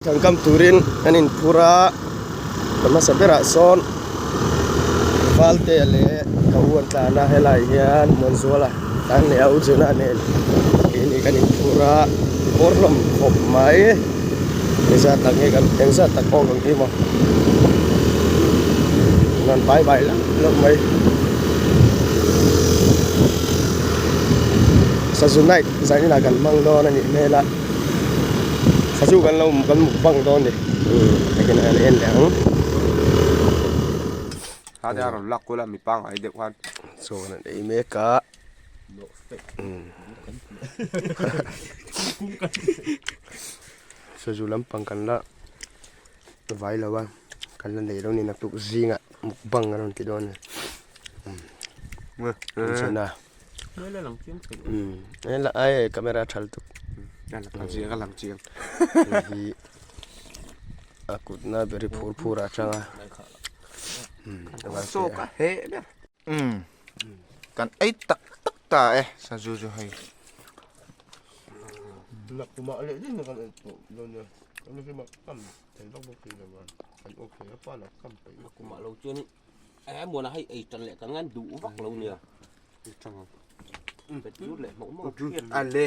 Thlan kam turin an inphur a, ka hmasa berah sawn Valtea leh ka u an tlan a, helaiah hian Muanzuala tlan leh a u Juna nen keini kan inphur a, bawr hlawm khawp mai. Engzat tak nge kan engzat tak awk ang hi maw an pai bai hlauh hlauh mai. Sazu night zaninah kan hmang dawn a nih hmel a. Sazu kan lo kan mukbang dawn ni takin an en leh ang. Kha te a rawn lak kual a mi pangngai deuh khan. Chawn an ei mek a. Sazu lampang kan la vai lo a kan la nei lo ni naktuk zingah mukbang an rawn ti dawn a ni. Chana. Ai camera tha lutuk a lang chiang hi a kut na ber hi phur phur ah atang a saw ka he ber kan ei tak tak ta e sazu chu hei Eng muana hei ei tan leh kan ngan duh vak lo nia. A le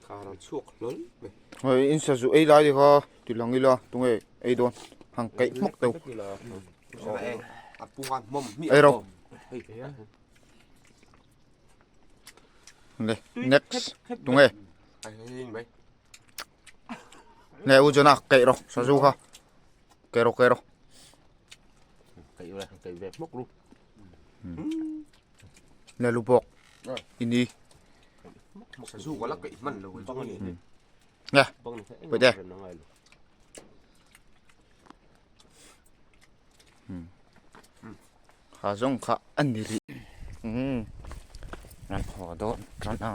kha rawn chhuak hlawl mai. Hei in sazu ei lai te kha ti lang ila tunge ei dawn hang keih hmawk teuh. A punga hmawm hmiah Ei rawh. Le next tunge. Le u Jonah keih rawh sazu kha keih rawh keih rawh. Keih ula keih ve hmawk lu. Le lu bawk ini. Sazu ka la keih hman lo Bang ani. Nge Bang ni. Pui te. Kha zawng kha a ni rih. Umm an haw dawn tan a.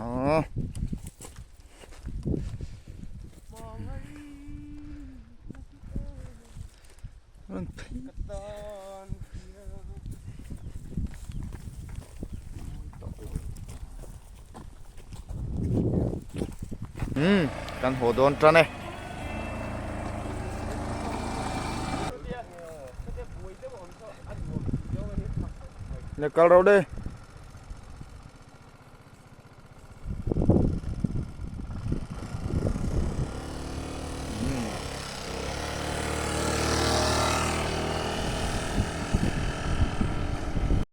Umm kan haw dawn tan e. Le kal rau de.